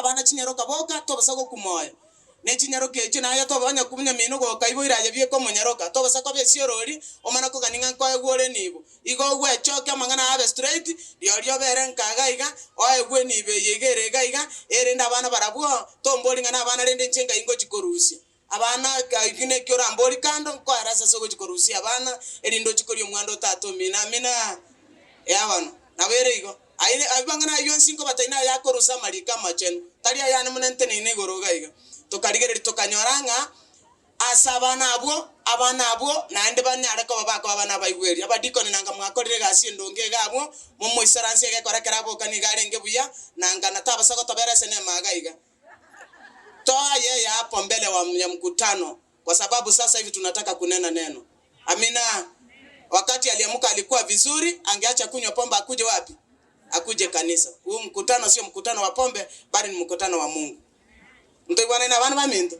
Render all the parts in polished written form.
abana chinyaroka boka, tobasa gokwa moyo. Ne chinyaroka echio naye tobe onye nyamino gokaiboire aye bieka omonyaroka, tobasa koba esiorori, omana kogania ng'a nkoegwe ore nibo. Igo ogwechokia amang'ana abe straight, rirorio obere nka iga iga, oegwe enibo eye iga ere iga iga, erinde abana barabwo, tombori ng'a nabana rende inche ngai ngochi korusia. Abana, eki neki orambori kando, nkoera ase ase ogochi korusia abana, erinde ochie koria omwando o tata omino. Amina. Eeh bono, nabo ere igo. Aye amang'ana ayio onsi nkobatebia naye akorusia amariko amachenu, tari ayane buna nteneine igoro iga iga. Tokarigereria tokanyora ng'a ase abana abwo, abana abwo naende banyare koba bakoba abana abaigweri. Abadikoni nanga mwakorire egasi endonge iga abwo, momoisaransie egekora ekero aboka nigo arenge buya, nanga na tabasa gotobera ase nema iga iga. Toa yeye hapo mbele wa ya mkutano kwa sababu sasa hivi tunataka kunena neno. Amina. Wakati aliamuka alikuwa vizuri, angeacha kunywa pombe akuje wapi? Akuje kanisa. Huu mkutano sio mkutano wa pombe, bali ni mkutano wa Mungu. Ntoigwanaine abana baminto?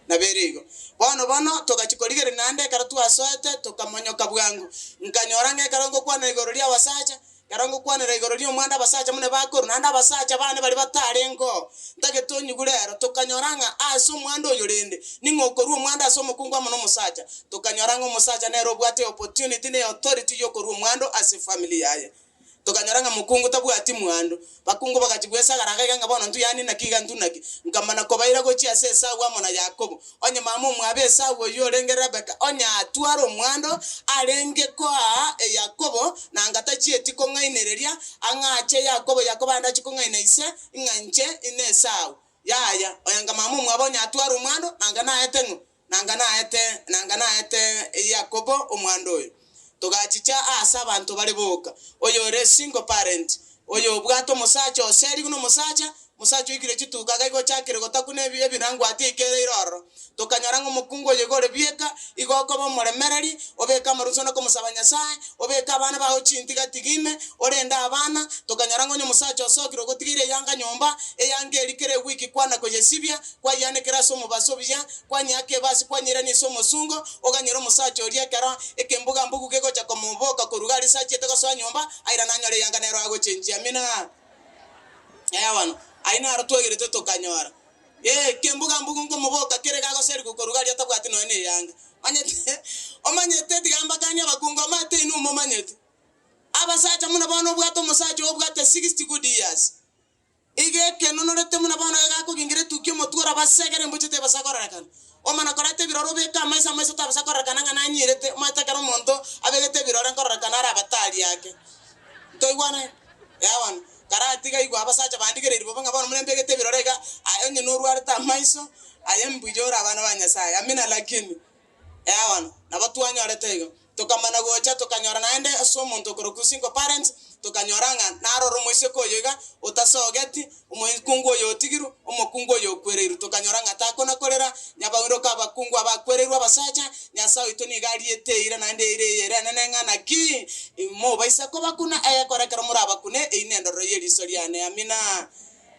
Nabo ere igo. Bono bono togachia korigereria naende ekero twasoete tokamonyoka bwango. Nkanyora ng'a ekero ngokwanera igoro ria abasacha, Ekero ngokwanera igoro ri'omwando abasacha buna bakorwa, naende abasacha baane baria batarenge oo, ntagete onyigure ero, tokanyora ng'a ase omwando oyo rende, ning'o okorua omwando ase omokungu amo nomosacha? Tokanyora ng'a omosacha nere obwate eopportunity na eauthority y'okorua omwando ase efamiri yaye. Tokanyora ng'a mokungu tabwati mwando. Bakungu bagachia gwesagara iga iga ng'a bono intwe yaani naki iga intwe naki. Nkamana kobaira gochia ase Esau amo na Yakobo. Onye mama omwabo Esau oyio orenge Rebeka, onye atware omwando, arenge koa Yakobo, nanga tachieti kong'ainereria, ang'ache Yakobo, Yakobo aende achie kong'aina ise, ng'a inche n'Esau. Yaya, oyo mama omwabo onye atware omwando, nanga naete ng'o? Nanga naete, nanga naete Yakobo omwando oyo. Togachicha aase abanto bare boka, oyore single parent, oyo obwate omosacha oserigwe nomosacha, omosacha oikire chituko agaiga ochakire gotakuna ebi ebirangwati eikereire ororo. Tokanyora ng'a omokungu oyo iga ore bieka, igo okoba omoremereri, obeke amaruso na komosaba Nyasae, obeke abana bao chintigatigi ime, orende abana, tokanyora ng'a onye omosacha osokire ogotigeire eyanga nyomba, eyanga eria kera ewiki kwana koyesibia, kwayianekera ase omobaso buya, Kwanyeaka ebasi, kwanyeirania ase omosungo, oganyere omosacha oria ekero ekembuga-mbugu kegocha komoboka korwa iga aria achiete gosoa nyomba, airane anyore eyanga nero agochenchia. Amina. Ee bono, ayio naro twegerete tokanyora. Ee, ekembuga-mbugu nkomoboka kere gagoserigwa korwa iga aria atabwati nonya neyanga. Omanyete, omanyete tiga mbakanie abakungu, omanyete inwe momanyete. Abasacha buna bono obwate omosacha oo obwate 60 good years. Igo ekenonorete buna bono egakogingera etukia omotwe orabasegere embuche tebasa kororekana. Omana koreta ebirore obeke amaiso, amaiso tabasa kororekana ng'a nanyirete, omanyete ekero omonto abegete ebirore nkororekana are abatari ake. Ntoigwane? Yaya bono, karatiga igwa abasacha bandigereirie bobe ng'a bono buna mbegete ebirore iga, aye onye norwarete amaiso, aye mbuya ore abana ba Nyasaye. Amina lakini. Yaya bono, nabo twanyorete igo. Tokamana gocha, tokanyora naende ase omonto okorokwa single parents, tokanyora ng'a narore omoiseke oyo iga, otasogeti, omokungu oyo otigirwe, omokungu oyo okwereirwe. Tokanyora ng'a takona korera, nyabaundoka abakungu abakwereirwe abasacha, Nyasae oito nigo ariete eira naende eira eye ere enene ng'a naki, mobaisa kobakuna, egekora ekero morabakune, eyio nendorero y'eriso riane. Amina.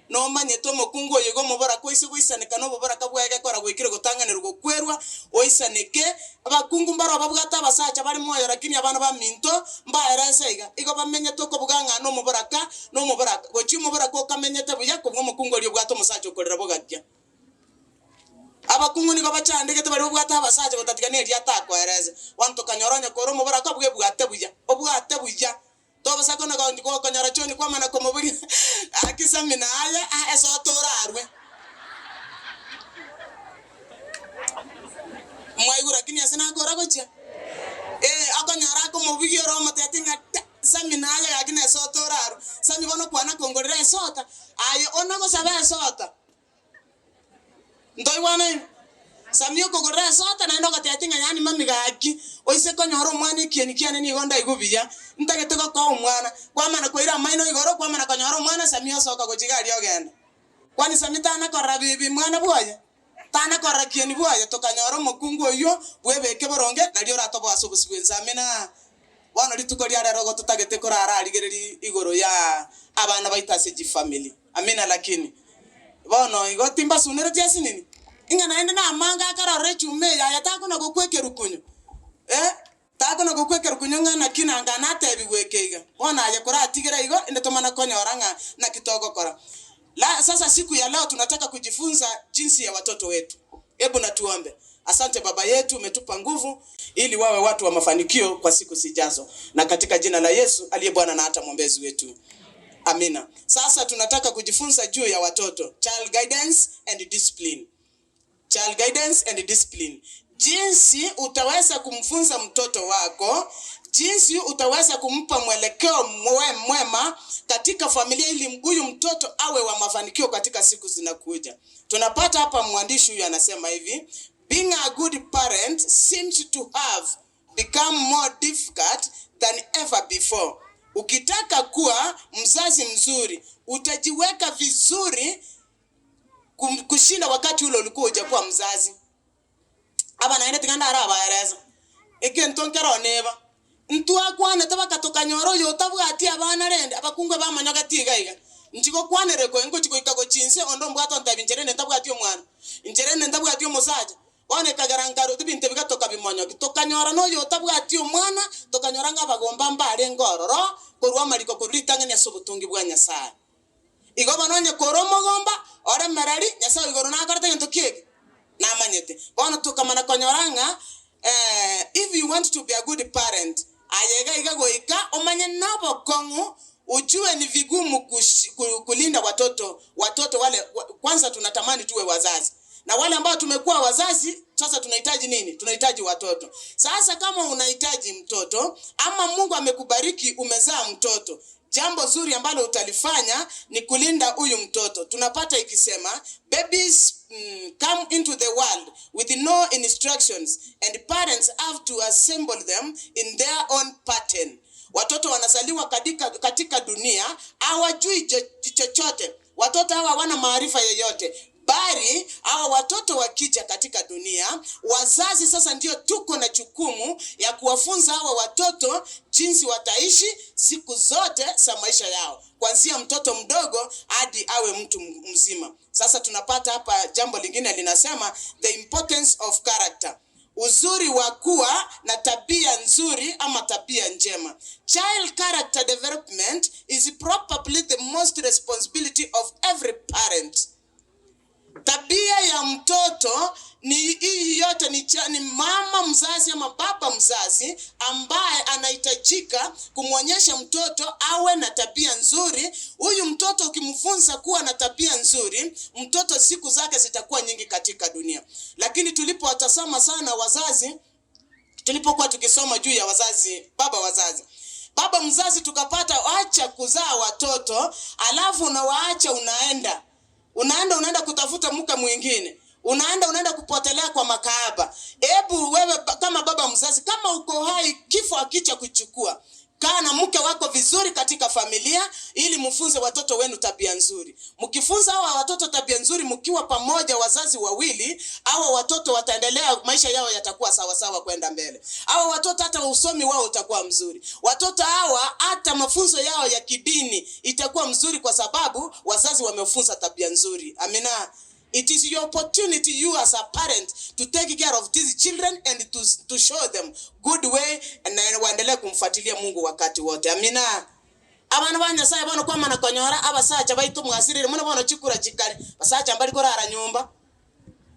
Nomanyete omokungu oyo iga omoboraka oise goisaneka noboboraka bwaye gekora gwaikire gotang'anerwa gokwerwa, oisaneke. Abakungu mbaroo babwate abasacha bare moyo lakini abana baminto mbaere ense iga. Igo bamenyete okobuga ng'a nomoboraka nomoboraka. Gochia omoboraka okamenyete buya kobua omokungu oria obwate omosacha okorera bogakia. Abakungu nigo bachandegete baria babwate abasacha gotatiga neria atakoerese. Bono tokanyora onye kore omoboraka bwebwate buya, obwate buya. Tobasa kona gokonyora choni kwamana komoboria, Gaki Samina aye esote orarwe. Mwaigure lakini ase nakora gochia? Ee, okonyora akomobugia ore omotebi ng'a ta, Samina aye gaki nesote orarwe. Sami bono kwana kongorera esota, aye ona gosaba esota. Ntoigwanaine? Samia okogorera esota naende ogotetia ng'a yaani mami gaki, oise konyora omwana ekieni kiane nigo ndaigwe buya, ntagete gokoa omwana. Kwamana koira amaino igoro, kwamana konyora omwana, Samia osoka gochia iga aria ogenda. Kwani Samia tana korora bibi mwana bwoye? Tana korora kieni bwoye? Tokanyora omokungu oyio bwebeke boronge nario oratoboe ase obosio bwense. Amina. Bono rituko ria rero igo totagete korara arigereria igoro ya abana baito ase chifamiri. Amina lakini. Bono igo timbasunereti asinini, ng'a naende namange akarorora echuma eye aye takona gokwa ekerukunyu, eh, takona gokwa ekerukunyu ng'a naki nanga natebigwe eke iga. Bono aye koratigere igo, inde tomana konyora ng'a naki togokora. La, sasa siku ya leo tunataka kujifunza jinsi ya watoto wetu. Hebu na tuombe. Asante Baba yetu, umetupa nguvu ili wawe watu wa mafanikio kwa siku zijazo, na katika jina la Yesu aliye Bwana na hata mwombezi wetu, amina. Sasa tunataka kujifunza juu ya watoto, child guidance and discipline. Child guidance and discipline, jinsi utaweza kumfunza mtoto wako, jinsi utaweza kumpa mwelekeo mwema katika familia, ili huyu mtoto awe wa mafanikio katika siku zinakuja. Tunapata hapa mwandishi huyu anasema hivi, being a good parent seems to have become more difficult than ever before. Ukitaka kuwa mzazi mzuri, utajiweka vizuri kushinda wakati ule ulikuwa hujakuwa mzazi. Aba naende tiga ndarabaeresa, egento nkero neba, ntwakwanete baka tokanyora oyo otabwati abana rende, abakungu bamanyogeti iga iga. Inchi gokwanera eko ngochi goika gochia inse, onde ombwate ontebia inche rende ntabwati omwana, inche rende ntabwati omosacha. Bono ekagera nkarwa ebinto ebi gatokabimonyoki, tokanyora na oyo otabwati omwana, tokanyora ng'a abagomba mbarenge ororo, korwa amariko korwa ritang'ani ase obotongi bwa Nyasae. Igo bono onye kore omogomba oremereri, Nyasae o igoro nakorete gento ki eke? Namanyete. Bono tokamana konyora ng'a if you want to be a good parent, aye iga iga goika omanye nobokong'u, ujue ni vigumu kulinda watoto, watoto wale, kwanza tunatamani tuwe wazazi, na wale ambao tumekuwa wazazi sasa tunahitaji nini? Tunahitaji watoto. Sasa kama unahitaji mtoto ama Mungu amekubariki umezaa mtoto, jambo zuri ambalo utalifanya ni kulinda huyu mtoto. Tunapata ikisema babies come into the world with no instructions and parents have to assemble them in their own pattern. Watoto wanazaliwa katika, katika dunia hawajui chochote. Watoto hawa hawana maarifa yoyote, bali hawa watoto wakija katika dunia, wazazi sasa ndio tuko na jukumu ya kuwafunza hawa watoto jinsi wataishi siku zote za maisha yao, kuanzia mtoto mdogo hadi awe mtu mzima. Sasa tunapata hapa jambo lingine linasema the importance of character, uzuri wa kuwa na tabia nzuri ama tabia njema. Child character development is probably the most responsibility of every parent. Tabia ya mtoto ni hii yote ni, ni mama mzazi ama baba mzazi ambaye anahitajika kumwonyesha mtoto awe na tabia nzuri. Huyu mtoto ukimfunza kuwa na tabia nzuri, mtoto siku zake zitakuwa nyingi katika dunia. Lakini tulipowatazama sana wazazi, tulipokuwa tukisoma juu ya wazazi, baba wazazi, baba mzazi, tukapata acha kuzaa watoto, alafu unawaacha unaenda unaenda unaenda kutafuta mke mwingine, unaenda unaenda kupotelea kwa makahaba. Hebu wewe kama baba mzazi, kama uko hai, kifo akicha kuchukua, kaa na mke wako vizuri katika familia, ili mfunze watoto wenu tabia nzuri. Mkifunza hawa watoto tabia nzuri, mkiwa pamoja wazazi wawili, hawa watoto wataendelea, maisha yao yatakuwa sawa sawa kwenda mbele. Hawa watoto hata usomi wao utakuwa mzuri. Watoto hawa hata mafunzo yao ya kidini itakuwa mzuri, kwa sababu wazazi wamefunza tabia nzuri. Amina. It is your opportunity, you as a parent, to take care of these children and to show them good way na waendelee kumfuatilia Mungu wakati wote. Amina. Abana ba Nyasaye bono kwamana konyora abasacha baito mwasirire mono bono chikura chikare basacha mbari korara nyomba.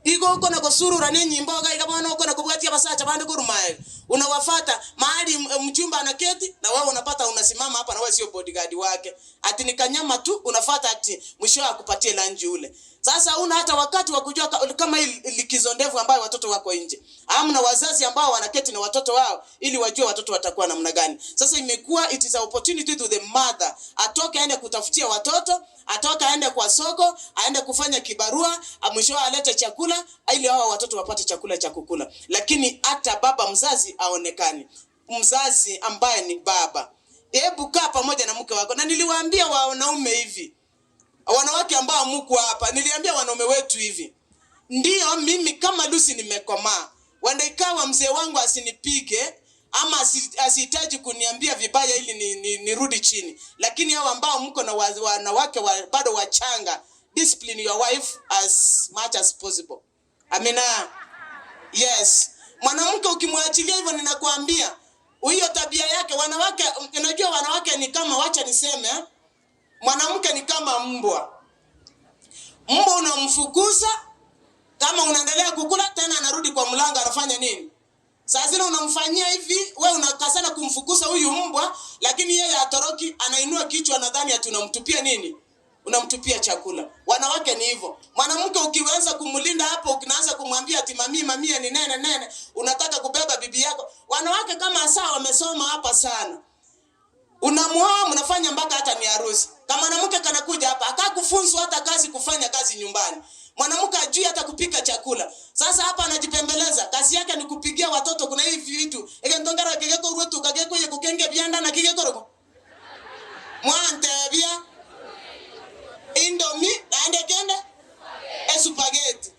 Igo okona gosurura nenyimba iga iga bono okona kobwatia abasacha bande korwa maega. Unawafata mahali mchumba anaketi na wewe unapata unasimama hapa na wewe sio bodyguard wake. Ati ni kanyama tu unafata ati mwisho akupatie lunch ule. Sasa huna hata wakati wa kujua kama hii likizo ndefu ambayo watoto wako nje. Hamna wazazi ambao wanaketi na watoto wao ili wajue watoto watakuwa namna gani. Sasa imekuwa it is an opportunity to the mother atoke aende kutafutia watoto, atoke aende kwa soko, aende kufanya kibarua, mwisho alete chakula ili hao watoto wapate chakula cha kukula. Lakini hata baba mzazi aonekani. Mzazi ambaye ni baba, hebu kaa pamoja na mke wako. Na niliwaambia wanaume hivi, wanawake ambao mko hapa, niliambia wanaume wetu hivi, ndio mimi kama Lucy nimekomaa, wanda ikawa mzee wangu asinipige ama asihitaji kuniambia vibaya ili nirudi ni, ni chini. Lakini hao ambao mko na wanawake wa, bado wachanga, discipline your wife as much as possible. Amina. Yes, mwanamke ukimwachilia hivyo, ninakwambia hiyo tabia yake. Wanawake, unajua wanawake ni kama, wacha niseme, mwanamke ni kama mbwa. Unamfukuza, kama unaendelea kukula tena anarudi kwa mlango anafanya nini? Saa zile unamfanyia hivi, we unakasana kumfukuza huyu mbwa, lakini yeye atoroki, anainua kichwa, nadhani ati unamtupia nini? Unamtupia chakula. Wanawake ni hivyo. Mwanamke ukiweza kumlinda hapo, ukianza kumwambia ati mami mamia ni nene nene, unataka kubeba bibi yako. Wanawake kama saa wamesoma hapa sana. Unamuoa mnafanya mpaka hata ni harusi. Kama mwanamke kanakuja hapa akakufunzwa hata kazi kufanya kazi nyumbani. Mwanamke ajui hata kupika chakula. Sasa hapa anajipembeleza. Kazi yake ni kupigia watoto kuna hivi vitu. Ege ntongera kigeko rwetu kageko ye kukenge bianda na kigeko Mwantebia indomie naende kende e spaghetti.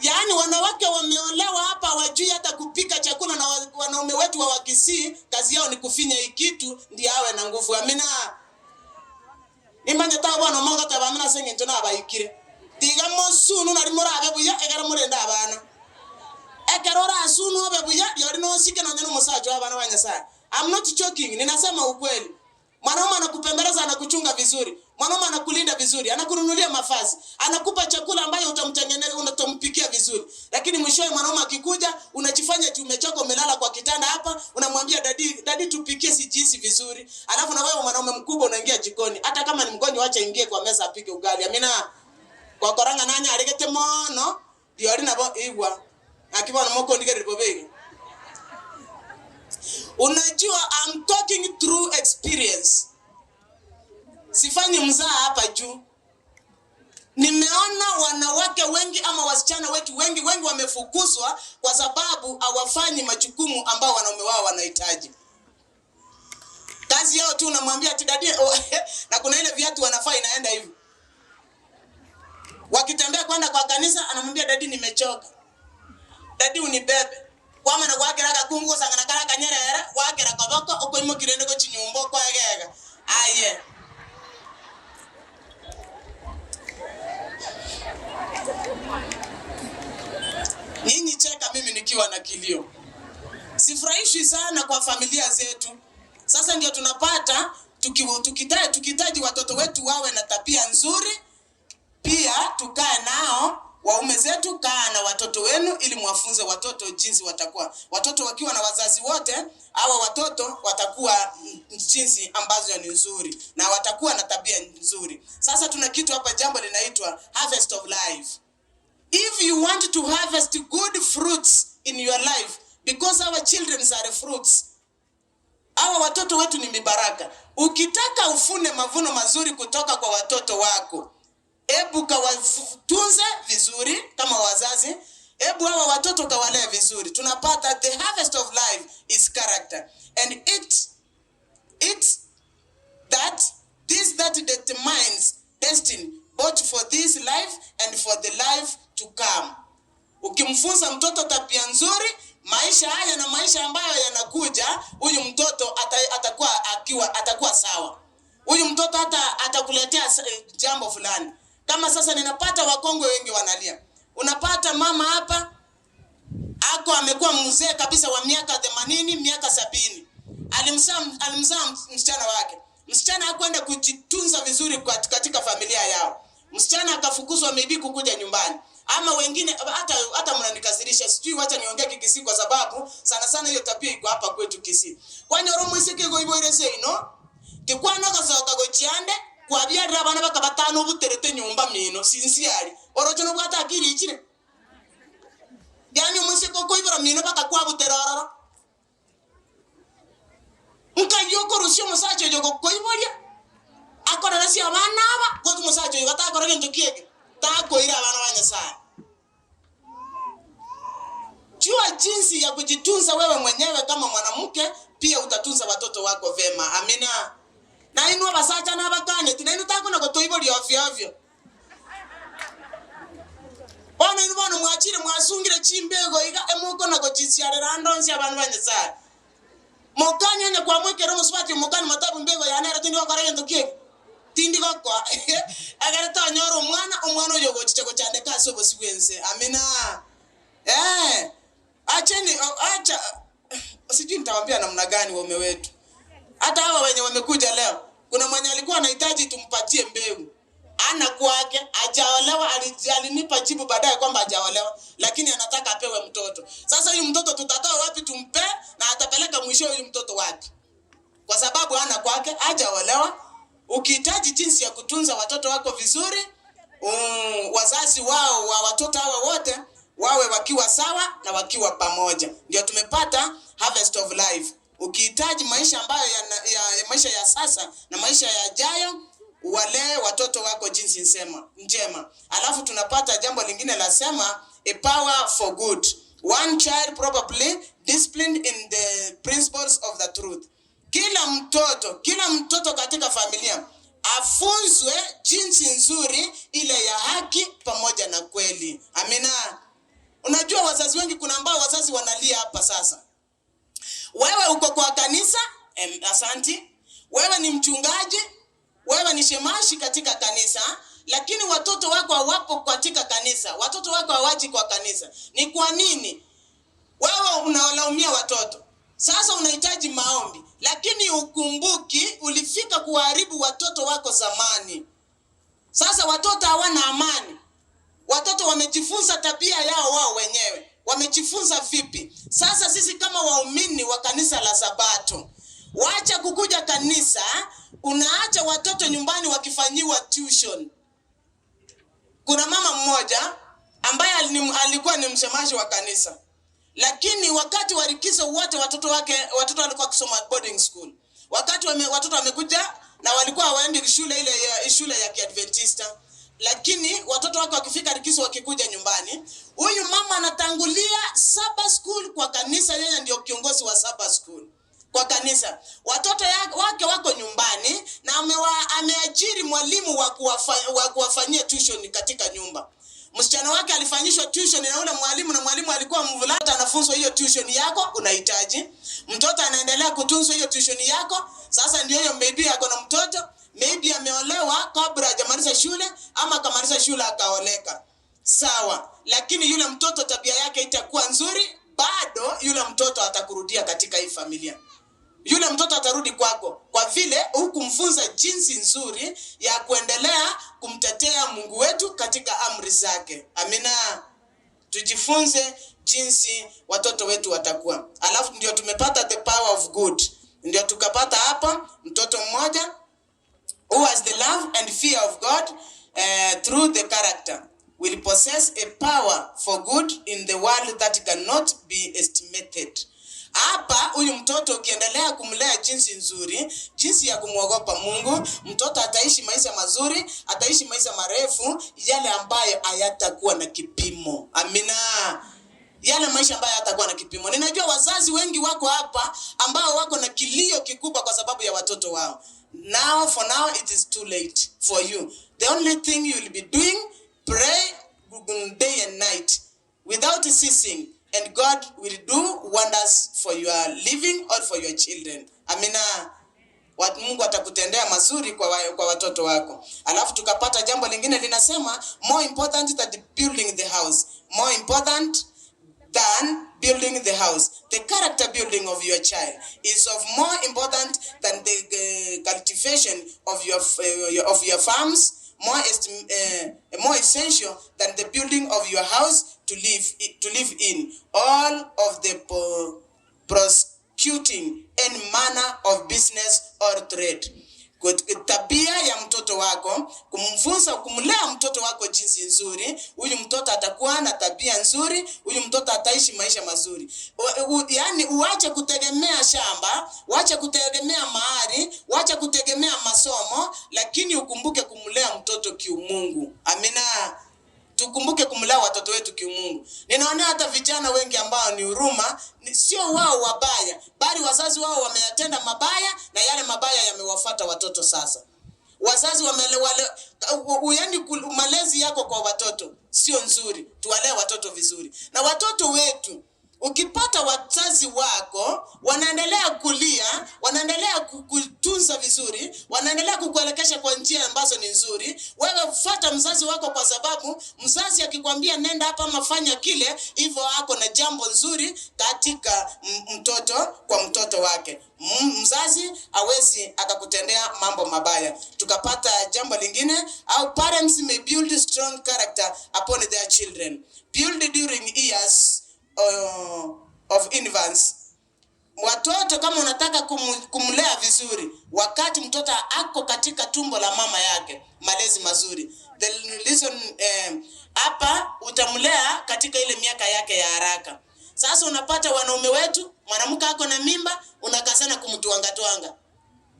Yaani wanawake wameolewa hapa hawajui hata kupika chakula na wanaume wetu wa Wakisii kazi yao ni kufinya hii kitu ndiye awe na nguvu. Amina. Nimanye ta bwana moga taba amina senge nto nabaikire. Tiga mosunu nari morabe buya egere morende abana. Ekero orasunu obe buya riori nosike nonye na omosacha wa abana ba Nyasaye. I'm not joking, ninasema ukweli. Mwanaume anakupembeleza, anakuchunga vizuri. Mwanaume anakulinda vizuri, anakununulia mavazi, anakupa chakula ambayo utamtengeneza, utampikia vizuri. Lakini mwishowe mwanaume akikuja, unajifanya eti umechoka, umelala kwa kitanda hapa, unamwambia dadi, dadi tupikie sijisi vizuri. Alafu na wewe mwanaume mkubwa unaingia jikoni. Hata kama ni mgonjwa acha ingie kwa meza apike ugali. Amina. Kwa koranga nanya aregete mono, riori nabo igwa. Akibona moko ndigere bobege. Unajua, I'm talking through experience. Sifanyi mzaha hapa juu. Nimeona wanawake wengi ama wasichana wetu wengi wengi wamefukuzwa kwa sababu hawafanyi majukumu ambao wanaume wao wanahitaji. Kazi yao tu unamwambia ati daddy, oh, na kuna ile viatu wanafaa inaenda hivi. Wakitembea kwenda kwa kanisa anamwambia daddy, nimechoka. Daddy unibebe. Kwamana gwakera agakungu gosangana kare akanyerere, gwakera koboko okoimokia rende gochia nyomba okoegega. Aye. Nyinyi cheka, mimi nikiwa na kilio. Sifurahishwi sana kwa familia zetu. Sasa ndio tunapata tukihitaji tuki watoto wetu wawe na tabia nzuri, pia tukae nao waume zetu, kaa na watoto wenu ili mwafunze watoto jinsi watakuwa. Watoto wakiwa na wazazi wote, hawa watoto watakuwa jinsi ambazo ni nzuri na watakuwa na tabia nzuri. Sasa tuna kitu hapa, jambo linaitwa harvest of life. If you want to harvest good fruits in your life, because our children are fruits, hawa watoto wetu ni mibaraka. Ukitaka ufune mavuno mazuri kutoka kwa watoto wako, hebu kawatunze vizuri kama wazazi, hebu hawa watoto kawalee vizuri. Tunapata the harvest of life is character and it it that this that determines destiny both for this life and for the life to come. Ukimfunza mtoto tabia nzuri, maisha haya na maisha ambayo yanakuja, huyu mtoto ata, atakuwa akiwa atakuwa sawa. Huyu mtoto hata atakuletea jambo fulani. Kama sasa ninapata wakongwe wengi wanalia. Unapata mama hapa ako amekuwa mzee kabisa wa miaka 80, miaka 70. Alimzaa alimzaa msichana wake. Msichana hakwenda kujitunza vizuri katika familia yao. Msichana akafukuzwa maybe kukuja nyumbani. Ama wengine hata hata mnanikasirisha, sijui wacha niongee Kikisii kwa sababu sana sana hiyo tabia iko hapa kwetu Kisii. Kwanyora omwiseke goiboire seino tikwana gosoka gochiande kwabiarire abana bakabatano obuterete nyomba mino sincerely oroche nobwate akili ichire yaani omwiseke okoibora mino bakakwabutera ororo nkai okorusia omosacha oyo gokoiboria akorere ase abana aba gose omosacha oyo gatakora gento kieke takoira abana ba Nyasaye. Jua jinsi ya kujitunza wewe mwenyewe kama mwanamke, pia utatunza watoto wako vema. Amina. Na inwe abasacha na abakaneti, na inwe takona gotoiboria ovyo ovyo. Bono inwe bono mwachire mwasungire chimbego iga emokona gochisiarera ande onsi abandu ba Nyasaye. Mokani onye kwamwekera omosubati omokani motabu mbego yane ere tindi gokora gento kiege tindi gokoa egere tonyora omwana omwana oyo ogochicha gochandeka ase obosi bwa ense. Amina. Eh, acheni acha sijui nitawaambia namna gani waume wetu. Hata hawa wenye wamekuja leo, kuna mwenye alikuwa anahitaji tumpatie mbegu. Ana kwake, hajaolewa, alinipa jibu baadaye kwamba hajaolewa, lakini anataka apewe mtoto. Sasa huyu mtoto tutatoa wapi tumpe, na atapeleka mwisho huyu mtoto wapi? Kwa sababu hana kwake, hajaolewa. Ukihitaji jinsi ya kutunza watoto wako vizuri, wazazi wao wa watoto hawa wote wawe wakiwa sawa na wakiwa pamoja, ndio tumepata harvest of life. Ukihitaji maisha ambayo ya maisha ya sasa na maisha yajayo, walee watoto wako jinsi njema. Alafu tunapata jambo lingine lasema a power for good. One child probably disciplined in the principles of the truth. Kila mtoto katika familia afunzwe jinsi nzuri ile ya haki pamoja na kweli. Amina. Unajua wazazi wengi, kuna ambao wazazi wanalia hapa sasa. Wewe uko kwa kanisa, asanti. Wewe ni mchungaji, wewe ni shemashi katika kanisa, lakini watoto wako hawapo katika kanisa. Watoto wako hawaji kwa kanisa. Ni kwa nini? Wewe unawalaumia watoto. Sasa unahitaji maombi, lakini ukumbuki ulifika kuharibu watoto wako zamani. Sasa watoto hawana amani. Watoto wamejifunza tabia yao wao wenyewe. Wamejifunza vipi? Sasa sisi kama waumini wa kanisa la Sabato, wacha kukuja kanisa, unaacha watoto nyumbani wakifanyiwa tuition. Kuna mama mmoja ambaye alikuwa ni msemaji wa kanisa. Lakini wakati wa likizo wote watoto wake, watoto walikuwa wakisoma boarding school. Wakati watoto wamekuja na walikuwa hawaendi shule ile ya, shule ya Kiadventista. Lakini watoto wake wakifika likizo wakikuja nyumbani, huyu mama anatangulia Sabbath school kwa kanisa, yeye ndio kiongozi wa Sabbath school kwa kanisa. Watoto wake wako nyumbani na ameajiri mwalimu wa kuwafanyia tuition katika nyumba. Msichana wake alifanyishwa tuition na yule mwalimu, na mwalimu alikuwa mvulana, anafunzwa hiyo tuition yako unahitaji. Mtoto anaendelea kutunzwa hiyo tuition yako. Sasa ndio hiyo, maybe ako na mtoto, maybe ameolewa kabla hajamaliza shule, ama akamaliza shule akaoleka. Sawa, lakini yule mtoto tabia yake itakuwa nzuri, bado yule mtoto atakurudia katika hii familia. Yule mtoto atarudi kwako kwa vile hukumfunza jinsi nzuri ya kuendelea kumtetea Mungu wetu katika amri zake. Amina. Tujifunze jinsi watoto wetu watakuwa. Alafu ndio tumepata the power of good. Ndio tukapata hapa mtoto mmoja who has the love and fear of God through the character will possess a power for good in the world that cannot be estimated. Hapa huyu mtoto ukiendelea kumlea jinsi nzuri, jinsi ya kumwogopa Mungu, mtoto ataishi maisha mazuri, ataishi maisha marefu, yale ambayo hayatakuwa na kipimo. Amina. Yale maisha ambayo hayatakuwa na kipimo. Ninajua wazazi wengi wako hapa ambao wako na kilio kikubwa kwa sababu ya watoto wao. Now, for now, it is too late for you. The only thing you will be doing, pray day and night without ceasing, and God will do wonders for your living or for your children. Amina. Mungu atakutendea mazuri kwa watoto wako. Alafu tukapata jambo lingine linasema more important than building the house. More important than building the house. The character building of your child is of more important than the cultivation of your farms. More essential than the building of your house to live in. All of the prosecuting any manner of business or trade. Tabia ya mtoto wako, kumfunza, kumlea mtoto wako jinsi nzuri, huyu mtoto atakuwa na tabia nzuri, huyu mtoto ataishi maisha mazuri. Yaani uache kutegemea shamba, uache kutegemea mahari, uache kutegemea masomo, lakini ukumbuke kumlea mtoto kiumungu. Amina. Tukumbuke kumlea watoto wetu kiumungu. Ninaona hata vijana wengi ambao ni huruma, sio wao wabaya, bali wazazi wao wameyatenda mabaya na yale mabaya yamewafuata watoto sasa. Wazazi wamele, wale, u, u, yani kul-, malezi yako kwa watoto sio nzuri. Tuwalee watoto vizuri. Na watoto wetu, Ukipata wazazi wako wanaendelea kulia, wanaendelea kukutunza vizuri, wanaendelea kukuelekesha kwa njia ambazo ni nzuri, wewe fuata mzazi wako, kwa sababu mzazi akikwambia nenda hapa ama fanya kile, hivyo ako na jambo nzuri katika mtoto kwa mtoto wake. Mzazi hawezi akakutendea mambo mabaya. Tukapata jambo lingine, au parents may build strong character upon their children build during years of infants. Watoto kama unataka kumlea vizuri, wakati mtoto ako katika tumbo la mama yake, malezi mazuri. The reason hapa utamlea katika ile miaka yake ya haraka. Sasa unapata wanaume wetu, mwanamke ako na mimba, unakazana kumtwangatwanga.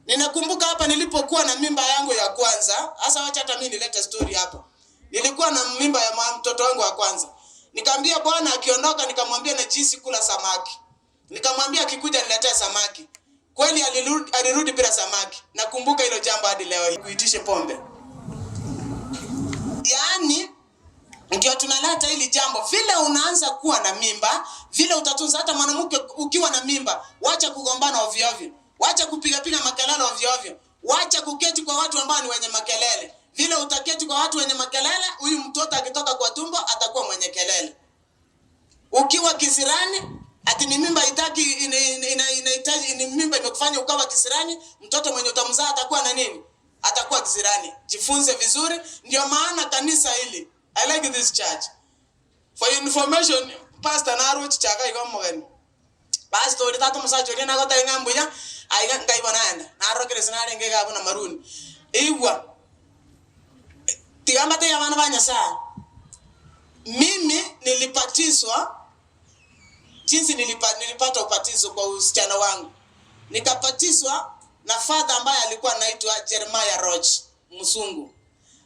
Ninakumbuka hapa nilipokuwa na mimba yangu ya kwanza, hasa wacha hata mimi nilete story hapa. Nilikuwa na mimba ya mtoto wangu wa kwanza. Nikamwambia bwana akiondoka, nikamwambia na jinsi kula samaki. Nikamwambia akikuja niletee samaki. Kweli alirudi, alirudi bila samaki. Nakumbuka hilo jambo hadi leo hii. Kuitishe pombe. Yaani ndio tunaleta hili jambo, vile unaanza kuwa na mimba, vile utatunza. Hata mwanamke ukiwa na mimba, wacha kugombana ovyo ovyo, wacha kupigapiga makelele ovyo ovyo, wacha kuketi kwa watu ambao ni wenye makelele. Vile utaketi kwa watu wenye makelele, huyu mtoto akitoka kwa tumbo atakuwa mwenye kelele. Ukiwa kisirani, ati ni mimba itaki inahitaji ni mimba imekufanya ukawa kisirani, mtoto mwenye utamzaa atakuwa na nini? Atakuwa kisirani. Jifunze vizuri, ndio maana kanisa hili I like this church. For your information, Pastor naruchi chaka igo omogeni. Pastor ori tata omosacha oria nagotebia ng'a mbuya, aiga nkaigwa naenda. Narokire ase narenge iga abwo na maruni. Igwa, tiga mbatebie abana ba Nyasaye, mimi nilibatizwa jinsi nilipata ubatizo kwa usichana wangu. Nikabatizwa na father ambaye alikuwa anaitwa Jeremiah Roch, mzungu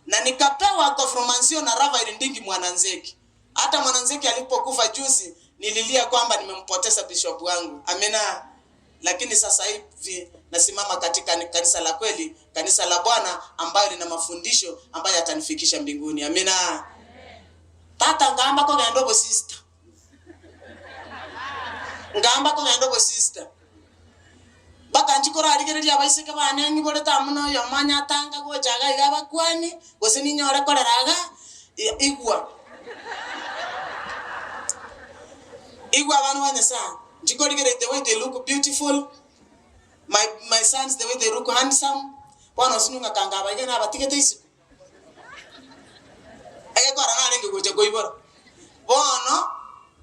na nikapewa konfirmasio na Rafael Ndingi Mwananzeki. Hata Mwananzeki alipokufa juzi nililia kwamba nimempoteza bishop wangu. Amina. Lakini sasa hivi nasimama katika kanisa la kweli, kanisa la Bwana ambayo lina mafundisho ambayo yatanifikisha mbinguni. Amina. Tata ngamba kogenda obosister. Ngamba kogenda obosister. Mpaka inche korarigererie abaiseke bane ng'iborete amo na oyomo onye atanga gocha iga iga abakwanie, gose ninyore korera iga, igwa. Igwa abana ba Nyasaye, inche korigereria the way they look beautiful, my my sons the way they look handsome, bono ase ng'a kanga abaiga nabatigete isiko. Egekora narenge gocha koibora. Bono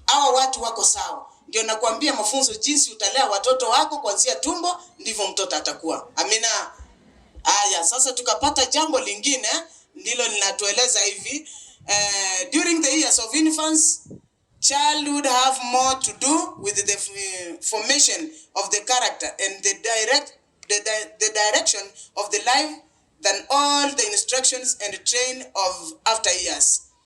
hawa watu wako sawa. Ndio nakwambia mafunzo jinsi utalea watoto wako kuanzia tumbo, ndivyo mtoto atakuwa. Amina. Aya, sasa tukapata jambo lingine ndilo linatueleza hivi during the years of infants childhood have more to do with the formation of the character and the direction of the life than all the instructions and train of after years.